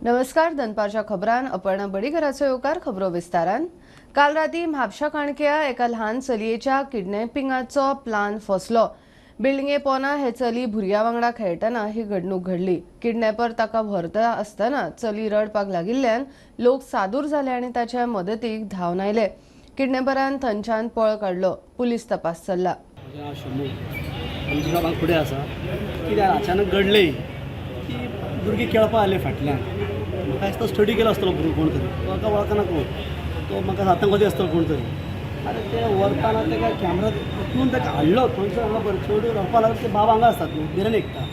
नमस्कार, दनपारच्या खबरान अपर्णा बडीघराचो येवकार. खबरो विस्तारान. काल राती म्हापशा काणक्या एका ल्हान चलयेच्या किडनॅपिंगाचो प्लान फसलो. बिल्डिंगे पोना हे चली भुरग्या वांगडा खेळटना ही घडणूक घडली. किडनॅपर ताका व्हरता आसतना चली रडपाक लागिल्ल्यान लोक सादूर जाले आनी ताच्या मदतीक धांवन आयले. किडनॅपरान थंयच्यान पळ काडलो. पुलीस तपास चल्ला. म्हजें नांव शंभू. आमच्या गांवांत फुडें आसा. कितें अचानक घडलें की भुरगीं खेळपा आयले फाटल्यान. म्हाका दिसता स्टडी केलो आसतलो भुरगो कोण तरी. तो म्हाका वळखना कोण तो, म्हाका आतंकवादी आसतलो कोण तरी. आनी ते व्हरतना ताका कॅमरा उखलून ताका हाडलो थंयसर. हांगा बरें चेडूं रडपा लागलो. ते बाबा हांगा आसतात न्हू, बिर्याणी विकता,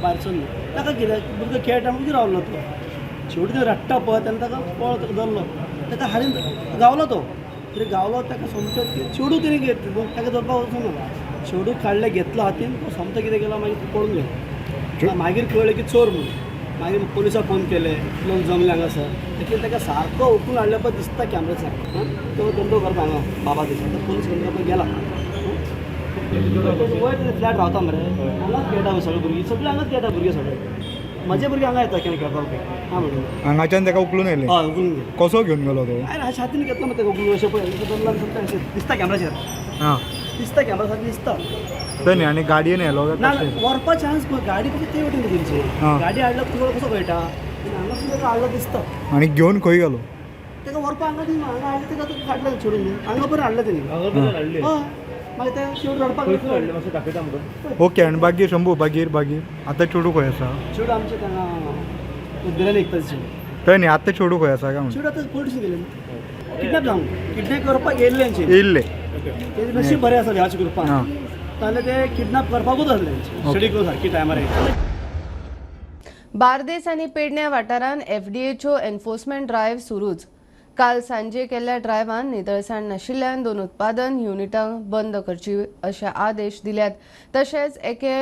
भायर सरलो. ताका कितें, भुरगो खेळटा म्हणून रावलो तो. शेवटी तो रडटा पळय तेन्ना ताका पळो ताका धरलो. ताका हाडून गावलो तो तरी गावलो ताका सोमतो. चेडूं तेणी ताका धरपाक वचूंक ना. चेडूं काडलें, घेतलो हातीन. तो सोमतो कितें केलो, मागीर तो पळून गेलो. मागीर कळ्ळें की चोर म्हणून. मागीर पोलिसाक फोन केले, लोक जमले हांगासर. देखील ताका सारको उखलून हाडले पळय दिसता कॅमऱ्याच्यान. तो धंदो करता हांगा बाबा दिसता. तो पोलीस घेवन गेला. वयर फ्लॅट रावता मरे, हांगाच खेळटा सगळे भुरगीं. सगळीं हांगाच खेळटा भुरगीं सगळे. म्हजे भुरगे हांगा येता केन्ना खेळपाक हां म्हणून. हांगाच्यान ताका उखलून येयले? हय, उखलून गेले. कसो घेवन गेलो तो? आरे, अशें हातीन घेतलो मग ताका उखलून. अशें पळय, अशें धरला आनी सोमतें अशें दिसता कॅमराचेर. दिसता, कॅमरा सारकें दिसता. थंय न्ही, आनी गाडयेन येयलो काय ना. कशें? व्हरपा चान्स, गाडी कशी ते वटेन तेंची. गाडी हाडल्या तुका कसो कळटा? हांगा ताका हाडलो दिसता. आनी घेवन खंय गेलो? ताका व्हरपा हांगा ती हांगा हाडलें ताका. ताका काडलें सोडून हांगा बरें हाडलें तेणी. हय, मागीर ते शेवट रडपाक लागलो. ओके, आनी मागीर शंभू, मागीर मागीर आतां चेडूं खंय आसा? चेडूं आमचें तांगा बिर्याणी विकता चेडूं. थंय न्ही, आतां चेडूं खंय आसा काय म्हणून. चेडूं आतां पोलीस गेले. किडनॅप जावंक, किडनॅप करपाक येयल्ले तेंचे. येयल्ले. तेजें नशीब बरें आसा देवाच्या कृपान. नाल्यार ते किडनॅप करपाकूच आसले. स्टडी करून सारकी टायमार. बार्देस आनी पेडण्या वाठारांत एफडीएच्यो एन्फोर्समेंट ड्रायव्ह सुरूच. काल सांजे केल्ल्या ड्रायव्हान नितळसाण नाशिल्ल्यान दोन उत्पादन युनिटां बंद करची अशे आदेश दिल्यात. तशेंच एके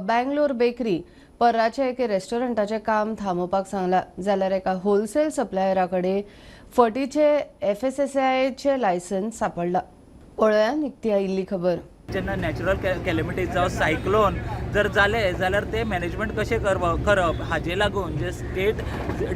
बँगलोर बेकरी पर्राचे एके रेस्टॉरंटाचें काम थांबोवपाक सांगलां, जाल्यार एका होलसेल सप्लायरा कडेन फटीचे एफएसएसआयचे लायसन्स सांपडलां. पळोवया निकती आयिल्ली खबर. जेन्ना नॅचरल कॅलेमिटीज जावं सायक्लोन जर जाले जाल्यार ते मॅनेजमेंट कशें करप हाजे लागून जे स्टेट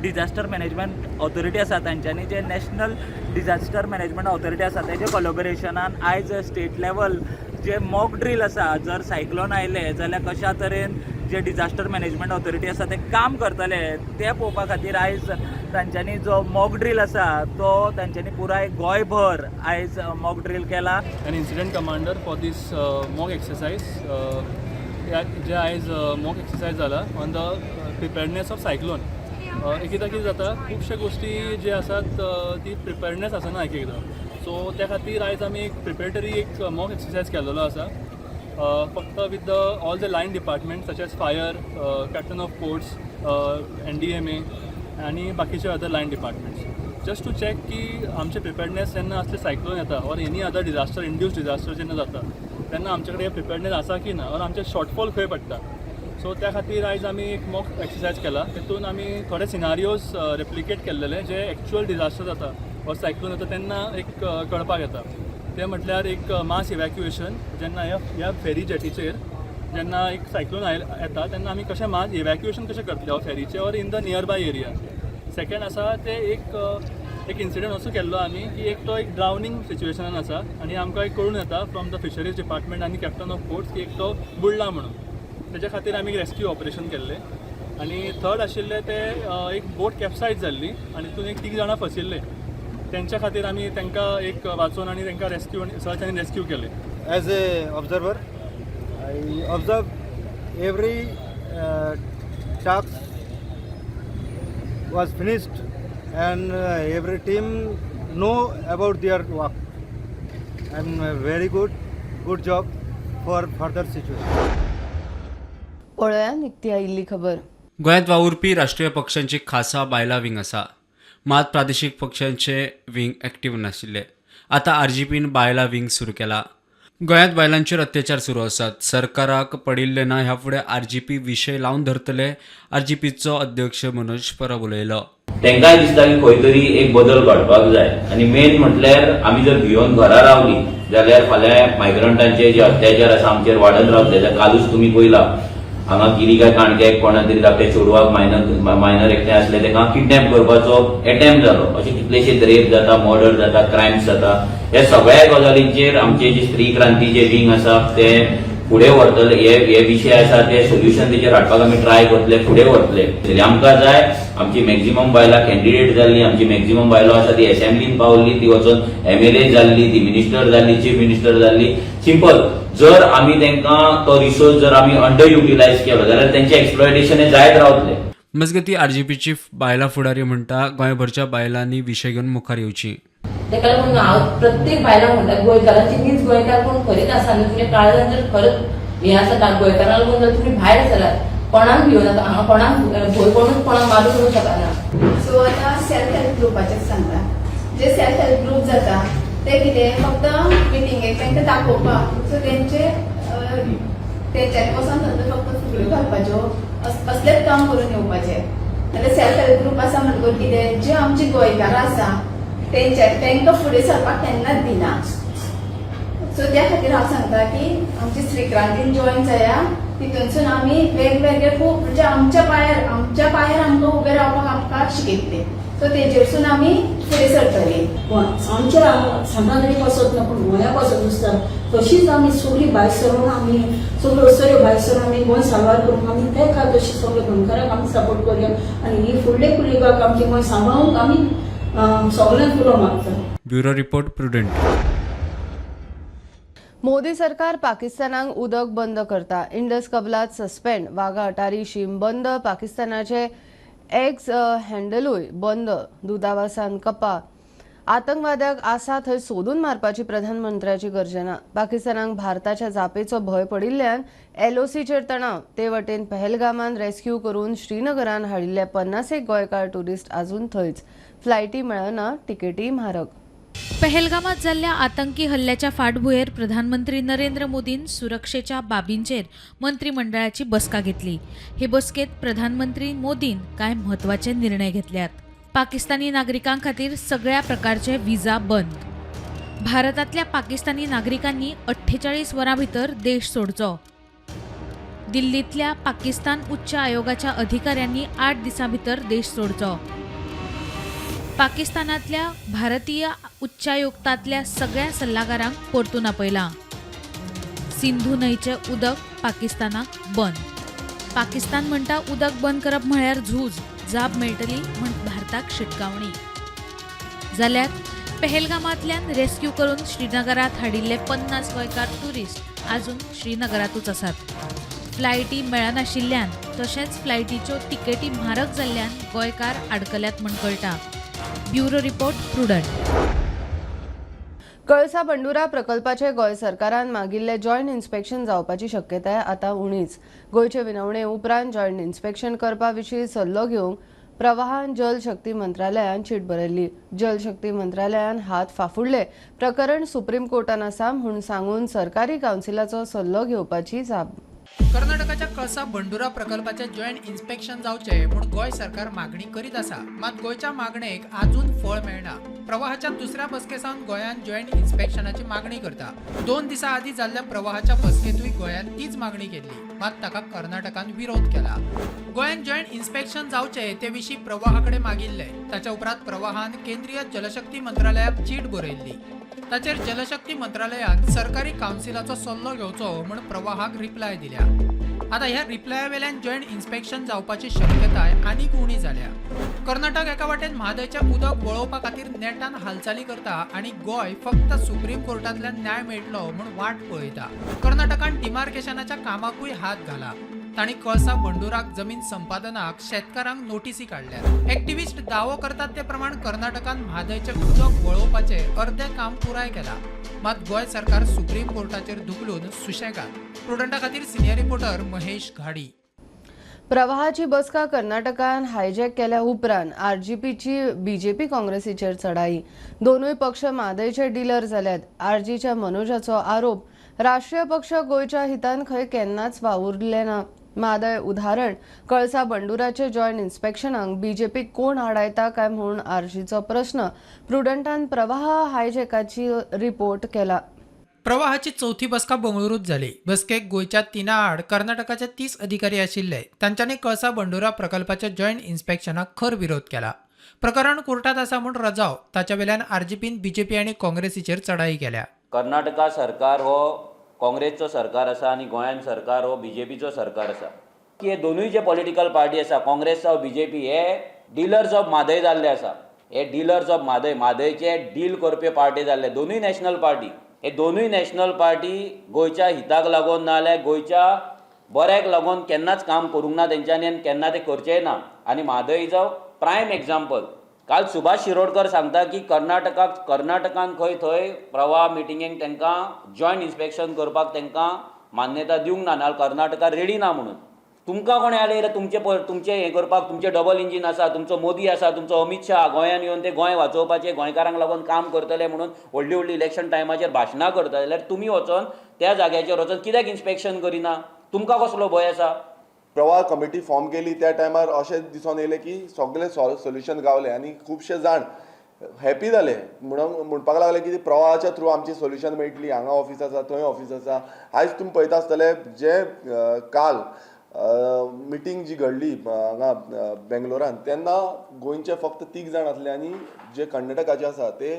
डिझास्टर मॅनेजमेंट ऑथॉरिटी आसा तांच्यांनी, जे नॅशनल डिझास्टर मॅनेजमेंट ऑथॉरिटी आसा तेजे कोलॉबरेशनान आयज स्टेट लेवल जे मॉक ड्रील आसा, जर सायक्लोन आयले जाल्यार कशा तरेन जे डिझास्टर मॅनेजमेंट ऑथॉरिटी आसा ते काम करतले ते पळोवपा खातीर आयज तांच्यांनी जो मॉक ड्रील आसा तो तांच्यांनी पुराय गोंयभर आयज मॉक ड्रील केला. An incident commander for this mock exercise. जे आयज मॉक एक्सरसायज जाला on the preparedness of cyclone. एक एकदां कितें जाता, खुबशे गोश्टी जे आसात ती प्रिपेर्डनेस आसना एक एकदां. सो त्या खातीर आयज आमी एक प्रिपेरेटरी एक मॉक एक्सरसायज केलेलो आसा, फक्त with the all the line department such as fire, captain of ports, NDMA आनी बाकीचे other line departments, just to check की आमचे प्रिपेर्डनेस जेन्ना असले सायक्लोन येता or any other disaster, induced disaster जेन्ना जाता तेन्ना आमचे कडेन प्रिपेर्डनेस आसा की ना ऑर आमचे शॉर्टफॉल खंय पडटा. सो त्या खातीर आयज आमी एक मॉक एक्सरसायज केला. तेतून आमी थोडे सिनारियोज रेप्लिकेट केल्लेले जे एक्चुअल डिझास्टर जाता ऑर सायक्लोन जाता तेन्ना एक कळपाक येता. ते म्हटल्यार एक मास इवॅक्युएशन. जेन्ना ह्या फेरी जेटीचेर जेन्ना एक सायक्लोन येता तेन्ना आमी कशें मास इवॅक्युएशन कशें करतले हो फेरीचे or in the near by area. Second आसा ते एक एक इन्सिडंट असो केल्लो आमी की एक तो एक ड्रावनींग सिच्युएशनान आसा आनी आमकां एक कळून येता फ्रॉम the fisheries department आनी कॅप्टन ऑफ पोर्ट्स की एक तो बुडला म्हणून. तेच्या खातीर आमी रेस्क्यू ऑपरेशन केल्लें. आनी थर्ड आशिल्लें ते एक बोट कॅप्सायज जाल्ली आनी तितून एक तीग जाणां फसिल्ले. तेंच्या खातीर आमी तांकां एक वाचोवन आनी तांकां रेस्क्यू आनी सर्च आनी रेस्क्यू केलें. As a observer, I observe every task was finished and every team know about their work and very good, good job for further situation. पळोवया निकती आयिल्ली खबर. गोंयांत वावुरपी राष्ट्रीय पक्षांची खासा बायलां विंग आसा, मात प्रादेशीक पक्षांचे विंग एक्टीव नाशिल्ले. आतां आरजीपीन बायलां विंग सुरू केला. गोंयांत बायलांचेर अत्याचार सुरू आसात, सरकाराक पडिल्लें ना. ह्या फुडें आरजीपी विशय लावन धरतले, आरजीपीचो अध्यक्ष मनोज परब उलयलो. तांकांय दिसता की खंय तरी एक बदल घडपाक जाय आनी मेन म्हटल्यार आमी जर भियोन घरा रावली जाल्यार फाल्यां मायग्रंटांचे जे अत्याचार आसा आमचेर वाडत रावतले. जाल्यार कालूच तुमी पळयला हांगा गिरी काय काणक्याक कोणा तरी धाकट्या चेडवाक मायनर एकटें आसलें ताका किडनॅप करपाचो एटेम्प्ट जालो. अशे कितलेशेच रेप जाता, मर्डर जाता, क्रायम्स जाता. ह्या सगळ्या गजालींचेर आमचे जे स्त्री क्रांतीचे विंग आसा ते फुडें व्हरतले. हे हे विशय आसा ते सोल्युशन तेचेर हाडपाक आमी ट्राय करतले, फुडें व्हरतले. आमकां जाय आमची मॅक्झिमम बायलां कॅन्डिडेट जाल्ली, आमची मॅक्झिमम बायलो आसा ती असेंब्लीन पावल्ली, ती वचून एमएलए जाल्ली, ती मिनिस्टर जाल्ली, चीफ मिनिस्टर जाल्ली. सिंपल, जर आमी तांकां तो रिसोर्स जर आमी अंडर युटिलायज केलो जाल्यार तेंचें एक्सप्लॉयटेशन हें जायत रावतलें. मजगतीं आरजीपीची बायलां फुडारी म्हणटा गोंयभरच्या बायलांनी विशय घेवन मुखार येवची. ताका लागून हांव प्रत्येक बायलांक म्हणटा, गोंयकारांची नीज गोंयकार कोण खरीच आसा न्हू, तुमच्या काळजान जर खरंच हें आसा गोंयकारां लागून जर तुमी भायर सरात, कोणाक भिवन नाका. हांगा कोणाक भंय, कोणूच कोणाक मारूंक करूंक शकना. सो आतां सेल्फ हेल्प ग्रुपाचें सांगता. जे सेल्फ हेल्प ग्रूप जाता ते कितें फक्त मिटिंगेक तांकां दाखोवपाक, सो तेंचे तेंच्यांनी वचोन थंय फक्त फुगड्यो घालपाच्यो, असलेच काम करून येवपाचें. नाल्यार सेल्फ हेल्प ग्रूप आसा म्हणटकूच कितें, जे आमची गोंयकारां आसा तेंच्या तांकां फुडें सरपाक केन्नाच दिना. सो त्या खातीर हांव सांगता की आमची स्त्री क्रांतीन जॉयन जाया. तितूनसून आमी वेगवेगळे खूब म्हणजे आमच्या पांयार आमकां उबें रावपाक आमकां शिकयतले. सो तेजेरसून आमी फुडें सरतली. आमच्या सांता तरी पासत ना, पूण गोंया पासत आसता. तशीच आमी सगळीं भायर सरून, आमी सगळ्यो अस्तुऱ्यो भायर सरून आमी गोंय साल्वार करूंक आमी तेका तशी सगळे गोंयकारांक आमी सपोर्ट करुया आनी ही फुडले पिळग्याक आमची गोंय सांबाळूंक आमी सगळ्यांक उलो मागता. Bureau report, Prudent. Modi सरकार पाकिस्तानाक उदक बंद करता. इंडस कबलात सस्पेंड, वाघा अटारी शीम बंद, पाकिस्तानाचे एक्स हँडलूय बंद, दूतावासान कपा. आतंकवाद्याक आसा थंय सोदून मारपाची प्रधानमंत्र्याची गर्जना. पाकिस्तानाक भारताच्या जापेचो भंय पडिल्ल्यान एलओसीचेर तणाव. ते वटेन पहलगामान रेस्क्यू करून श्रीनगरान हाडिल्ले 50 गोंयकार ट्युरिस्ट अजून थंयच. फ्लायटी मेळना, तिकेटी म्हारग. पहलगामात जाल्ल्या आतंकी हल्ल्याच्या फाटभुंयेर प्रधानमंत्री नरेंद्र मोदीन सुरक्षेच्या बाबींचेर मंत्रिमंडळाची बसका घेतली. हे बसकेत प्रधानमंत्री मोदीन कांय म्हत्वाचे निर्णय घेतल्यात. पाकिस्तानी नागरिकां खातीर सगळ्या प्रकारचे विजा बंद. भारतांतल्या पाकिस्तानी नागरिकांनी 48 वरां भितर देश सोडचो. दिल्लींतल्या पाकिस्तान उच्च आयोगाच्या अधिकाऱ्यांनी 8 दिसां भितर देश सोडचो. पाकिस्तानांतल्या भारतीय उच्चायुक्तांतल्या सगळ्या सल्लागारांक परतून आपयलां. सिंधू न्हंयचें उदक पाकिस्तानाक बंद. पाकिस्तान म्हणटा उदक बंद करप म्हळ्यार झूज, जाप मेळटली म्हूण भारताक शिटकावणी. जाल्यार पहलगामांतल्यान रेस्क्यू करून श्रीनगरात हाडिल्ले 50 गोंयकार ट्युरिस्ट अजून श्रीनगरातूच आसात. फ्लायटी मेळनाशिल्ल्यान तशेंच फ्लायटीच्यो तिकेटी म्हारग जाल्ल्यान गोंयकार आडकल्यात म्हूण कळटा. Bureau report, Prudent. Kalasa Bandura प्रकल्पाचे गोंय सरकारान मागिल्ले जॉयंट इन्स्पेक्शन जावपाची शक्यताय आतां उणीच. गोंयचे विनवणे उपरांत जॉयंट इन्स्पेक्शन करपा विशीं सल्लो घेवंक प्रवाहान जल शक्ती मंत्रालयान चीट बरयल्ली. जल शक्ती मंत्रालयान हात फाफुडले. प्रकरण सुप्रीम कोर्टान आसा म्हूण सांगून सरकारी कावन्सिलाचो सल्लो घेवपाची जाप. कर्नाटकाच्या कळसा बंडुरा प्रकल्पाचे जॉयंट इन्स्पेक्शन जावचे म्हूण गोंय सरकार मागणी करीत आसा. मात गोंयच्या मागणेक आजून फळ मेळना. प्रवाहाच्या दुसऱ्या बसके सावन गोंयान जॉयंट इन्स्पेक्शनाची मागणी करता. 2 दिसां आदीं जाल्ल्या प्रवाहाच्या बसकेंतूय गोंयान तीच मागणी केल्ली, मात ताका कर्नाटकान विरोध केला. गोंयान जॉयंट इन्स्पेक्शन जावचे ते विशीं प्रवाहा कडेन मागिल्लें. ताच्या उपरांत प्रवाहान केंद्रीय जलशक्ती मंत्रालयाक चीट बरयल्ली. ताचेर जलशक्ती मंत्रालयान सरकारी कावन्सिलाचो सल्लो घेवचो म्हूण प्रवाहाक रिप्लाय दिल्या. आतां ह्या रिप्लाया वेल्यान जॉयंट इन्स्पेक्शन जावपाची शक्यताय आनीक उणी जाल्या. कर्नाटक एका वाटेन म्हादयचें उदक वळोवपा खातीर नेटान हालचाली करता आनी गोंय फक्त सुप्रीम कोर्टांतल्यान न्याय मेळटलो म्हूण वाट पळयता. कर्नाटकान डिमार्केशनाच्या कामाकूय हात घाला. तांणी कळसा बंडुराक जमीन संपादनाक शेतकारांक नोटीसी काडल्यात. एक्टिविस्ट दावो करतात ते प्रमाण कर्नाटकान म्हादयचें उदक वळोवपाचें अर्दें काम पुराय केलां. मात गोंय सरकार सुप्रीम कोर्टाचेर धुकलून सुशेगाद. प्रुडंटा खातीर सिनियर रिपोर्टर महेश घाडी. प्रवाहाची बसका कर्नाटकान हायजॅक केल्या उपरांत आरजीपीची बीजेपी काँग्रेसीचेर चढाई. दोनूय पक्ष म्हादयचे डिलर जाल्यात. आरजीच्या मनोजाचो आरोप, राष्ट्रीय पक्ष गोंयच्या हितान खंय केन्नाच वावुरले ना. म्हादय उदाहरण. कळसा बंडुराचे जॉयंट इन्स्पेक्शनाक बीजेपी कोण आडायता काय म्हूण आरजीचो प्रश्न. प्रुडंटान प्रवाह हायजॅकाची रिपोर्ट केला. प्रवाहाची चवथी बसका बंगळुरूत जाली. बसकेक गोंयच्या 3 आड कर्नाटकाचे 30 अधिकारी आशिल्ले. तांच्यांनी कळसा बंडुरा प्रकल्पाच्या जॉयंट इन्स्पेक्शनाक खर विरोध केला. प्रकरण कोर्टात आसा म्हूण रजाव ताच्या वेल्यान आरजीपीन बीजेपी आनी काँग्रेसीचेर चढाई केल्या. कर्नाटका सरकार हो काँग्रेसचो सरकार आसा आनी गोंयान सरकार हो बीजेपीचो सरकार आसा. की हे दोनूय जे पॉलिटिकल पार्टी आसा, काँग्रेस जावं बीजेपी, हे डिलर्स ऑफ म्हादय जाल्ले आसा. हे डिलर्स ऑफ म्हादय, म्हादयचे डील करपी पार्टी जाल्ले दोनूय नॅशनल पार्टी. हे दोनूय नॅशनल पार्टी गोंयच्या हिताक लागून ना जाल्यार गोंयच्या बऱ्याक लागून केन्नाच काम करूंक ना तेंच्यांनी आनी केन्ना ते करचेय ना. आनी Mhadei is a prime example. काल सुभाष शिरोडकर सांगता की कर्नाटकान खंय थंय प्रवाह मिटिंगेक तांकां जॉयंट इन्स्पेक्शन करपाक तांकां मान्यता दिवंक ना, नाजाल्यार कर्नाटका रेडी ना म्हणून. तुमकां कोणें आयलें रे तुमचें हें करपाक? तुमचें डबल इंजीन आसा, तुमचो मोदी आसा, तुमचो अमीत शाह गोंयान येवन ते गोंय वाचोवपाचें, गोंयकारांक लागून काम करतले म्हणून व्हडली व्हडली इलेक्शन टायमाचेर भाशणां करता, जाल्यार तुमी वचोन त्या जाग्याचेर वचोन कित्याक इन्स्पेक्शन करिना? तुमकां कसलो भंय आसा? प्रवाह कमिटी फॉर्म केली त्या टायमार अशें दिसून येयलें की सगळे सोल्युशन गावलें आनी खुबशे जाण हॅपी जाले, म्हणून म्हणपाक लागले की प्रवाहाच्या थ्रू आमची सोल्युशन मेळटली. हांगा ऑफीस आसा, थंय ऑफीस आसा. आयज तुमी पळयता आसतले जे काल मिटींग जी घडली हांगा बेंगलोरान, तेन्ना गोंयचे फक्त 3 जाण आसले आनी जे कर्नाटकाचे आसा ते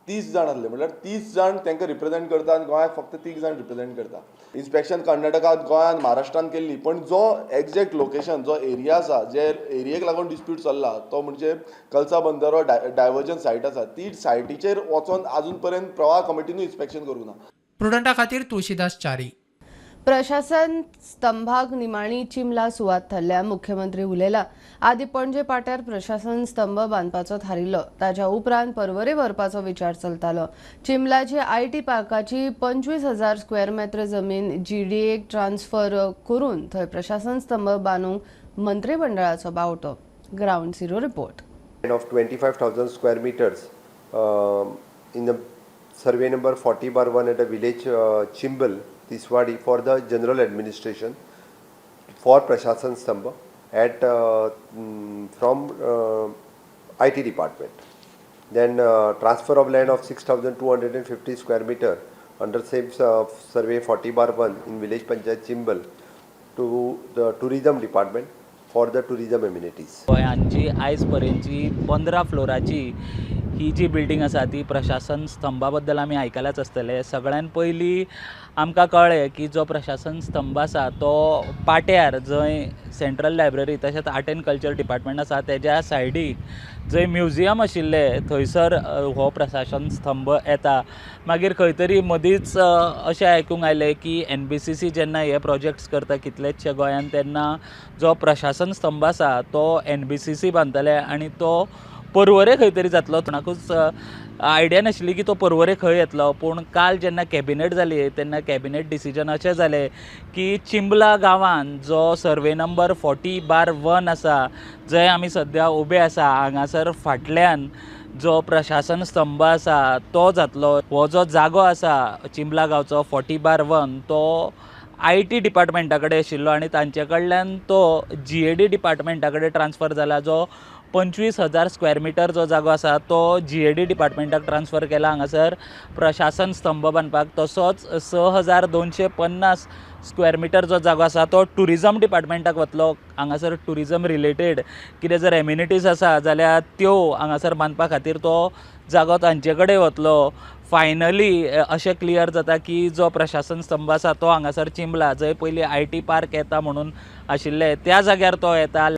30 जाण आसले. म्हणल्यार 30 जाण तांकां रिप्रेजेंट करता आनी गोंयाक फक्त 3 जाण रिप्रेजेंट करता. इन्स्पेक्शन कर्नाटकांत, गोंयांत, महाराष्ट्रान केल्ली, पण जो एग्जॅक्ट लोकेशन, जो एरिया आसा, जे एरियेक लागून डिस्प्यूट चल्ला तो म्हणजे कलसा बंदरो डायवर्जन सायट आसा, ती सायटीचेर वचोन आजून पर्यंत प्रवाह कमिटीनूय इन्स्पेक्शन करूंक ना. प्रुडंटा खातीर तुळशीदास च्यारी. प्रशासन स्तंभाक निमाणी चिमला सुवात थारल्या. मुख्यमंत्री उलयला. आदी पणजे पाट्यार प्रशासन स्तंभ बांदपाचो थारिल्लो, ताच्या उपरांत पर्वरे व्हरपाचो विचार चलतालो. चिमलाची IT पार्काची 25,000 स्क्वेअर मेत्र जमीन जीडीएक ट्रान्सफर करून थंय प्रशासन स्तंभ बांदूंक मंत्रिमंडळाचो बावटो. Ground zero report. Of 25,000 square meters in the survey number 40/1 at a village Chimbel, Tiswadi, for the general administration for Prashasan Stambh at from IT department. Then transfer of land of 6,250 square meter under same survey 40/1 in village Panchayat Chimbel to the tourism department for the tourism amenities. गोंयांची आयज पर्यंतची 15 फ्लोराची ही जी building आसा ती प्रशासन स्तंभा बद्दल आमी आयकलाच आसतलें. सगळ्यान पयलीं आमकां कळ्ळें की जो प्रशासन स्तंभ आसा तो पाट्यार जंय सेंट्रल लायब्ररी तशेंच आर्ट एंड कल्चर डिपार्टमेंट आसा तेज्या सायडीक जंय म्युजियम आशिल्लें थंयसर हो प्रशासन स्तंभ येता. मागीर खंय तरी मदींच अशें आयकूंक आयलें की NBCC जेन्ना हे प्रोजेक्ट्स करता कितलेचशे गोंयान तेन्ना जो प्रशासन स्तंभ आसा तो NBCC बांदतले आनी तो पर्वरे खंय तरी जातलो. कोणाकूच आयडिया नाशिल्ली की तो पर्वरे खंय येतलो. पूण काल जेन्ना कॅबिनेट जाली तेन्ना कॅबिनेट डिसिजन अशें जालें की चिंबला गांवान जो सर्वे नंबर 40/1 आसा जंय आमी सद्या उबे आसा हांगासर फाटल्यान जो प्रशासन स्तंभ आसा तो जातलो. हो जो जागो आसा चिंबला गांवचो 40/1 तो IT डिपार्टमेंटा कडेन आशिल्लो आनी तांचे कडल्यान तो GAD डिपार्टमेंटा कडेन ट्रान्सफर जाला. जो 25,000 स्क्वेअर मिटर जो जागो आसा तो GAD डिपार्टमेंटाक ट्रान्सफर केला हांगासर प्रशासन स्तंभ बांदपाक. तसोच 6,250 स्क्वेअर मिटर जो जागो आसा तो टुरिजम डिपार्टमेंटाक वतलो. हांगासर टुरिजम रिलेटेड कितें जर एम्युनिटीज आसा जाल्यार त्यो हांगासर बांदपा खातीर तो जागो तांचे कडेन वतलो. फायनली अशें क्लियर जाता की जो प्रशासन स्तंभ आसा तो हांगासर चिंबला जंय पयलीं IT park येता म्हणून आशिल्लें त्या जाग्यार तो येता.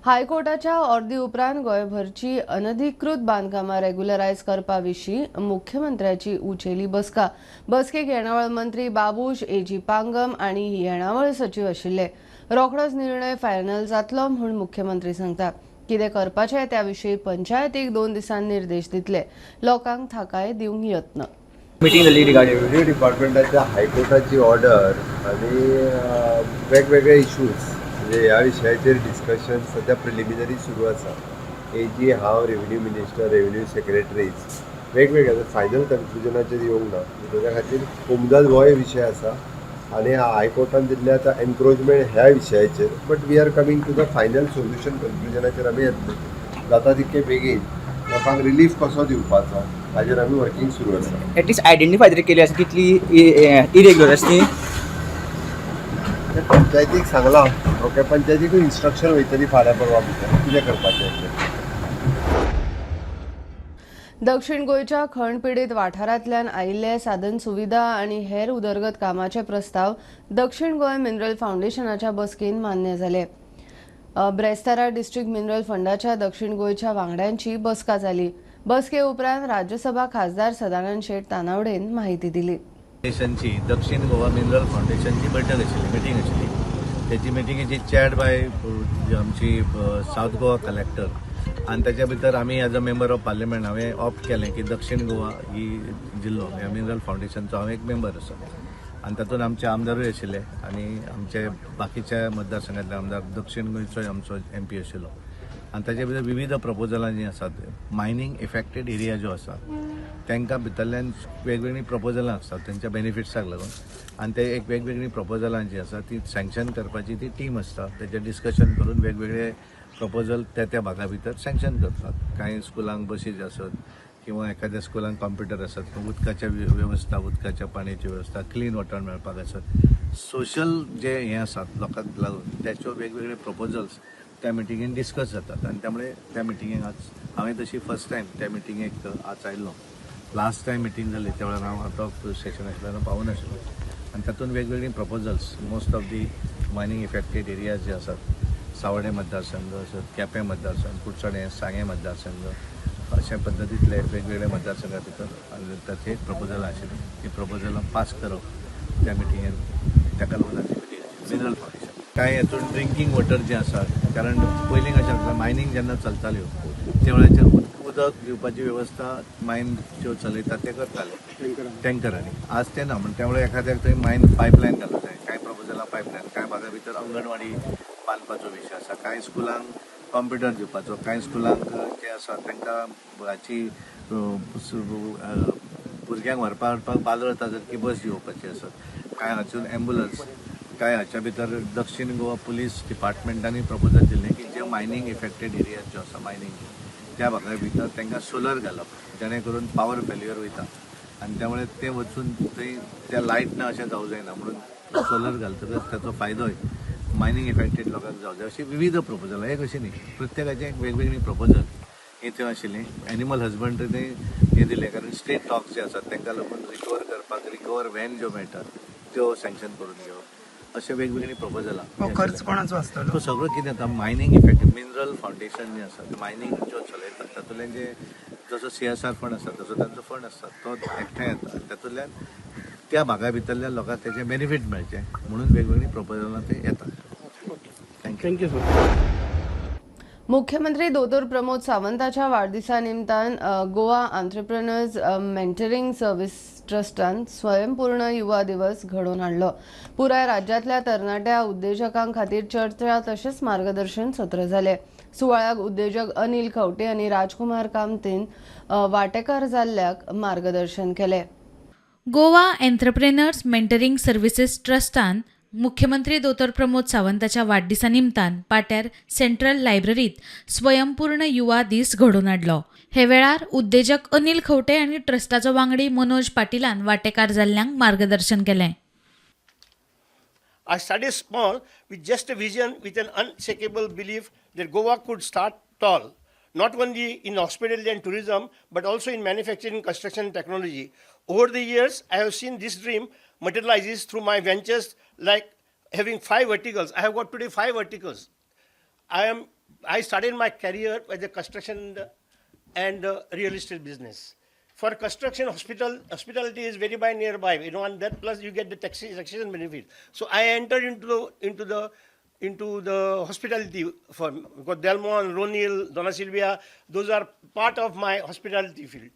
हायकोर्टाच्या ऑर्दी उपरांत गोंयभरची अनधिकृत बांदकामां रेग्युलरायज करपा विशीं मुख्यमंत्र्याची उचेली बसका. बसकेक येणावळ मंत्री बाबूश, एजी पांगम आनी येणावळ सचीव आशिल्ले. रोखडोच निर्णय फायनल जातलो म्हूण मुख्यमंत्री सांगता. कितें करपाचें त्या विशीं पंचायतीक 2 दिसांनी निर्देश दितले. लोकांक थाकाय दिवंक यत्न. मिटींग जाली रिगार्डिंग रेव्हेन्यू डिपार्टमेंटाच्या हायकोर्टाची ऑर्डर आनी वेगवेगळे इश्यूज म्हणजे ह्या विशयाचेर डिस्कशन सद्या प्रिलिमिनरी सुरू आसा. एजी हांव, रेव्हेन्यू मिनिस्टर, रेव्हेन्यू सेक्रेटरीज वेगवेगळे फायनल कन्क्लुजनाचेर येवंक ना. तेज्या खातीर कोमुदाद होय विशय आसा आनी हायकोर्टान दिल्ले आतां एनक्रोचमेंट ह्या विशयाचेर, but we are coming to the final solution. कन्क्लुजनाचेर आमी येतले जाता तितके बेगीन. लोकांक रिलीफ कसो दिवपाचो हाजेर आमी वर्किंग सुरू आसा. एटलिस्ट आयडेंटिफाय तरी केली आसा कितली इरेग्युलर आसा ती? ते पंचायतीक सांगलां. ओके, पंचायतीकूय इन्स्ट्रक्शन वयतली फाल्यां परवा भितर कितें करपाचें तें. दक्षिण गोंयच्या खण पिडीत वाठारांतल्यान आयिल्ले साधन सुविधा आनी हेर उदरगत कामाचे प्रस्ताव दक्षिण गोंय मिनरल फावंडेशनाच्या बसकेन मान्य जाले. ब्रेस्तारा डिस्ट्रिक्ट मिनरल फंडाच्या दक्षिण गोंयच्या वांगड्यांची बसका जाली. बसके उपरांत राज्यसभा खासदार सदानंद शेट तानावडेन माहिती दिली. फावंडेशनची, दक्षिण गोवा मिनरल फावंडेशनची बैठक आशिल्ली, मिटींग आशिल्ली. तेची मिटिंगेची चेअर्ड बाय आमची सावथ गोवा कलेक्टर आनी ताच्या भितर आमी as a member of parliament हांवें ऑप्ट केलें की दक्षिण गोवा ही जिल्लो ह्या मिनरल फावंडेशनचो हांव एक मेंबर आसा आनी तातूंत आमचे आमदारूय आशिल्ले आनी आमचे बाकीच्या मतदारसंघातले आमदार, दक्षिण गोंयचोय आमचो एमपी आशिल्लो. आनी ताचे भितर विविध प्रपोजलां जीं आसात, मायनींग इफेक्टेड एरिया ज्यो आसा तांकां भितरल्यान वेगवेगळीं प्रपोजलां आसतात तेंच्या बेनिफिट्साक लागून आनी ते एक वेगवेगळीं प्रपोजलां जीं आसा ती सँक्शन करपाची ती टीम आसता. तेचें डिस्कशन करून वेगवेगळे प्रपोजल त्या त्या भागा भितर सँक्शन करतात. कांय स्कुलांक बसीज आसत किंवा एखाद्या स्कुलांक कॉम्प्युटर आसत किंवा उदकाच्या वेवस्था, उदकाच्या पाणयाची वेवस्था, क्लीन वॉटर मेळपाक आसत, सोशल जे हें आसात लोकांक लागून त्याच्यो वेगवेगळे प्रपोजल्स त्या मिटिंगेन डिस्कस जातात. आनी त्यामुळे त्या मिटिंगेक आज हांवें तशी फर्स्ट टायम त्या मिटिंगेक आज आयिल्लो. लास्ट टायम मिटींग जाली त्या वेळार हांव आउट ऑफ स्टेशन आशिल्ल्यान पावूं नाशिल्लो. आनी तातूंत वेगवेगळीं proposals, most of the mining affected areas जे आसात, सावडे मतदारसंघ आसत, केपें मतदारसंघ, कुडचडें, सांगें मतदारसंघ, अशा पद्दतींतले वेगवेगळे मतदारसंघा भितर आनी ताचे प्रपोजलां आशिल्लीं. ती प्रपोजलां पास करप त्या मिटिंगेन, ताका लागून आमची मिटींग. मिनरल फावंडेशन कांय हातून ड्रिंकींग वॉटर जें आसा, कारण पयलीं कशें आसता, मायनींग जेन्ना चलताल्यो त्या वेळाचेर उदक दिवपाची वेवस्था मायन ज्यो चलयतात ते करताले टँकरांनी. आज तें ना म्हण त्यामुळे एखाद्याक थंय मायन पायपलायन घालूंक जाय. कांय प्रपोजलां पायपलायन, कांय भागा भितर अंगणवाडी बांदपाचो विशय आसा, कांय स्कुलांक कॉम्प्युटर दिवपाचो, कांय स्कुलांक जे आसा तांकां हाची भुरग्यांक व्हरपा हाडपाक बाजरता सारकी बस दिवपाची आसत, कांय हातून एम्बुलन्स, कांय हाच्या भितर दक्षिण गोवा पुलीस डिपार्टमेंटांनी प्रपोजल दिल्लें की जे मायनींग इफेक्टेड एरियाज ज्यो आसा, मायनींग त्या भागा भितर तांकां सोलर घालप, जेणे करून पावर फेल्युअर वयता आनी त्यामुळे ते वचून थंय त्या लायट ना अशें जावं जायना म्हणून सोलर घालतकच ताचो फायदोय मायनींग इफेक्टेड लोकांक जावं जाय. अशी विविध प्रपोजलां, एक अशी न्ही, प्रत्येकाचें एक वेगवेगळी प्रपोजल ही थंय आशिल्ली. एनिमल हजबंड्री हें दिलें, कारण स्ट्रीट डॉग्स जे आसात तांकां लागून रिकवर करपाक रिकवर व्हॅन ज्यो मेळटात त्यो सँक्शन करून घेवप, अशे वेगवेगळीं प्रपोजलां. खर्च कोणाचो आसतलो? तो सगळो कितें जाता, मायनींग इफेक्ट मिनरल फावंडेशन जें आसा, मायनींग ज्यो चलयतात तातूंतल्यान जे जसो सीएसआर फंड आसा तसो तांचो फंड आसता, तो एकठांय येता. तातूंतल्यान त्या भागा भितरल्या लोकांक तेजें बेनिफीट मेळचें म्हणून वेगवेगळीं प्रपोजलां ते येतात. Thank you. Thank you sir. मुख्यमंत्री दोतोर प्रमोद सावंताच्या वाढदिसा निमतान गोवा आंत्रप्रेनर्स मेंटरिंग सर्व्हिस ट्रस्टान स्वयंपूर्ण युवा दिवस घडोवन हाडलो. पुराय राज्यांतल्या तरणाट्या उद्देजकां खातीर चर्चा तशेंच मार्गदर्शन सत्र जालें. सुवाळ्याक उद्देजक अनिल खवटे आनी राजकुमार कामतीन वांटेकार जाल्ल्याक मार्गदर्शन केलें. गोवा एंटरप्रेनर्स मेंटरिंग सर्व्हिसेस ट्रस्टान मुख्यमंत्री दोतोर प्रमोद सावंताच्या वाडदिसा निमतान पाट्यार सेंट्रल लायब्ररीत स्वयंपूर्ण युवा दीस घडोवन हाडलो. हे वेळार उद्देजक अनिल खवटे आनी ट्रस्टाचो वांगडी मनोज पाटिलान वांटेकार जाल्ल्यांक मार्गदर्शन केलें. I started small with just a vision, with an unshakable belief that Goa could start tall, not only in hospitality and tourism, but also in manufacturing, construction, and technology. Over the years, I have seen this dream materializes through my ventures, like having five verticals. I have got today five verticals. I started my career as a construction and real estate business. For construction, hospitality is very by nearby, and that plus you get the taxation benefit. So I entered into the hospitality firm because Delmon, Ronil, Donna Silvia, those are part of my hospitality field.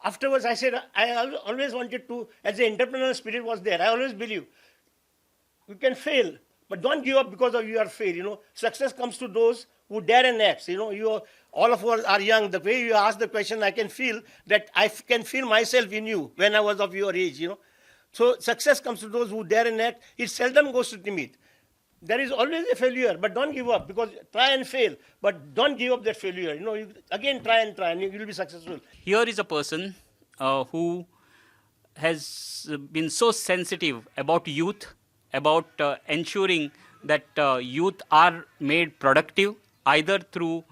Afterwards, I said I always wanted to, as the entrepreneurial spirit was there, I always believe you can fail, but don't give up because of your fail. Success comes to those who dare and act. You all of us are young. The way you ask the question, I can feel that I can feel myself in you when I was of your age. So success comes to those who dare and act. It seldom goes to timid. There is always a failure, but don't give up, because try and fail, but don't give up that failure. You know, you again try and try and you will be successful. Here is a person who has been so sensitive about youth, about ensuring that youth are made productive, either through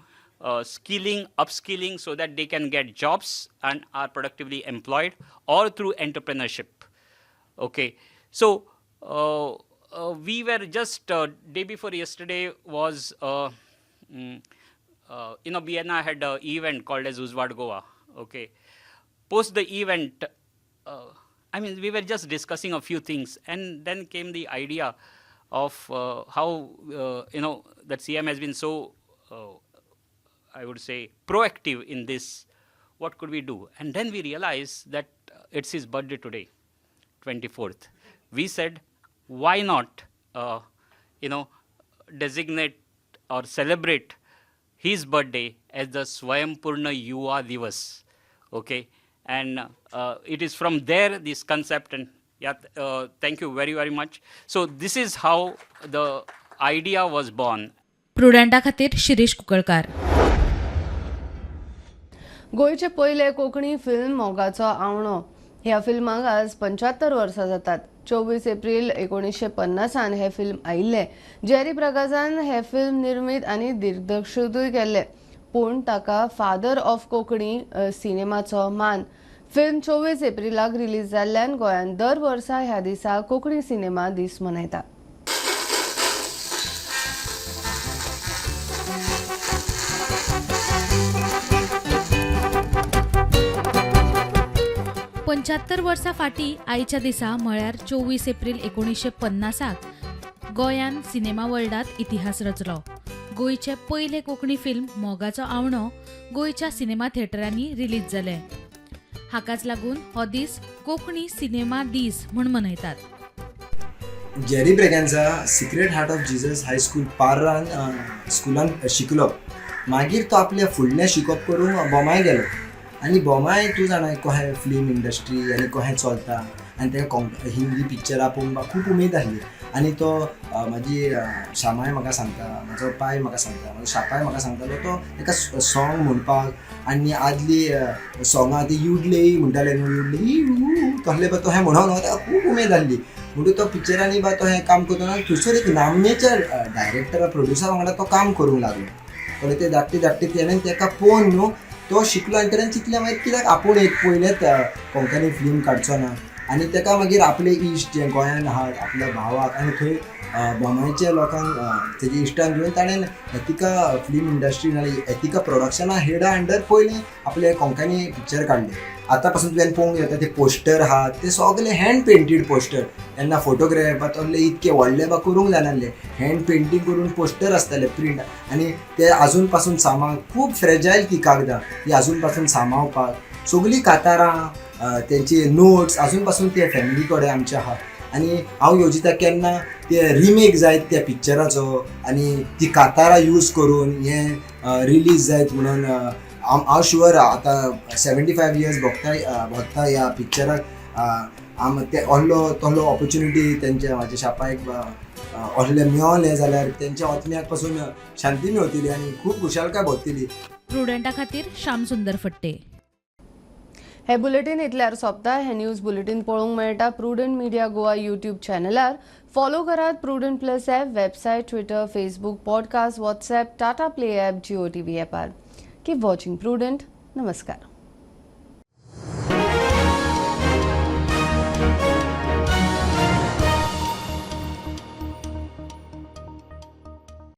skilling, upskilling, so that they can get jobs and are productively employed, or through entrepreneurship. Okay, so we were just day before yesterday was, you know, Vienna had an event called as Uzwad Goa. Okay, post the event, I mean, we were just discussing a few things, and then came the idea of how, you know, that CM has been so, I would say, proactive in this. What could we do? And then we realized that it's his birthday today, 24th. We said, why not, you know, designate or celebrate his birthday as the Swayampurna Yuva Divas, okay? And it is from there, this concept, and yeah, thank you very, very much. So this is how the idea was born. प्रुडंटा खातीर शिरीष कुकळकार. गोंयचे पयले Konkani film मोगाचो आवणो ह्या फिल्माक आज 75 वर्सां जातात. 24 एप्रिल 1950 हें film आयिल्लें. जेरी ब्रागांझान हें फिल्म निर्मीत आनी दिग्दर्शितूय केल्लें, पूण ताका फादर ऑफ कोंकणी सिनेमाचो मान. फिल्म 24 एप्रिलाक रिलीज जाल्ल्यान गोंयांत दर वर्सा ह्या दिसा कोंकणी सिनेमा दीस मनयतात. पंच्यात्तर वर्सां फाटीं आयच्या दिसा म्हळ्यार 24 एप्रिल 1950 गोंयान सिनेमा वर्ल्डांत इतिहास रचलो. गोंयचें पयलें कोंकणी फिल्म मोगाचो आवणो गोंयच्या सिनेमा थिएटरांनी रिलीज जालें. हाकाच लागून हो दीस कोंकणी सिनेमा दीस म्हूण मनयतात. Jerry Braganza Sacred Heart of Jesus High School पार्रान स्कुलान शिकलो. मागीर तो आपलें फुडलें शिकप करूंक बोमाय गेलो आनी बोमाय तूं जाणा कशें फिल्म इंडस्ट्री आनी कशें चलता आनी ताका हिंदी पिक्चरां पळोवपाक खूब उमेद आसली. आनी तो म्हाजी शामाय म्हाका सांगता, म्हाजो पाय म्हाका सांगता, म्हाजो शापाय म्हाका सांगतालो तो ताका सॉंग म्हणपाक आनी आदली सॉंगां ती युडलेई म्हणटाले न्हू, युडलेई तसले बा तो हें म्हणोन ताका खूब उमेद आसली. म्हणटूच तो पिक्चरांनी बा तो हें काम करतना थंयसर एक नामनेच्या डायरेक्टरा प्रोड्युसरा वांगडा तो काम करूंक लागलो. कळ्ळें, ते धाकटे धाकटे तेणें ताका पळोवन न्हू तो शिकलो आनी तेणें चिंतलें मागीर कित्याक आपूण एक पयलेंच कोंकणी फिल्म काडचो ना. आनी ताका मागीर आपले इश्ट जे गोंयान आहात आपल्या भावाक आनी थंय बोमायच्या लोकांक तेजे इश्टांक घेवन ताणें एथिका फिल्म इंडस्ट्री नाल्यार एथिका प्रोडक्शना हेडा अंडर पयलें आपलें कोंकणी पिक्चर काडलें. आतां पासून तुवें पळोवंक येता ते पोस्टर आहात ते सगळे हँड पेंटीड पोस्टर. तेन्ना फोटोग्राफर तसले इतके व्हडले बा करूंक जायनासले, हँड पेंटींग करून पोस्टर आसताले प्रिंट आनी ते आजून पासून सामान खूब फ्रेजायल ती कागदां ती आजून पासून सांबाळपाक सगळीं कातारां तेंची नोट्स आजून पासून ते फॅमिली कडेन आमचे आहा. आनी हांव येवजिता केन्ना ते रिमेक जायत त्या पिक्चराचो आनी ती कातारां यूज करून हें रिलीज जायत म्हणून हांव शुअर. आतां 75 इयर्स भोगता भोगता ह्या पिक्चराक आम ते आहलो तसलो ऑपोर्चुनिटी तेंच्या म्हाज्या शापायक असलें मेवलें जाल्यार तेंच्या आत्म्याक पासून शांती मेवतली आनी खूब खुशालकाय भोगतली. प्रुडंटा खातीर श्याम सुंदर फट्टे. हे बुलेटीन इतल्यार सोंपता. हे न्यूज बुलेटीन पळोवंक मेळटा प्रुडंट मिडिया गोवा यूट्यूब चॅनलार. फॉलो करात Prudent Plus app, website, Twitter, Facebook, podcast, WhatsApp, Tata Play app, Jio TV ॲपार. Keep watching Prudent. नमस्कार.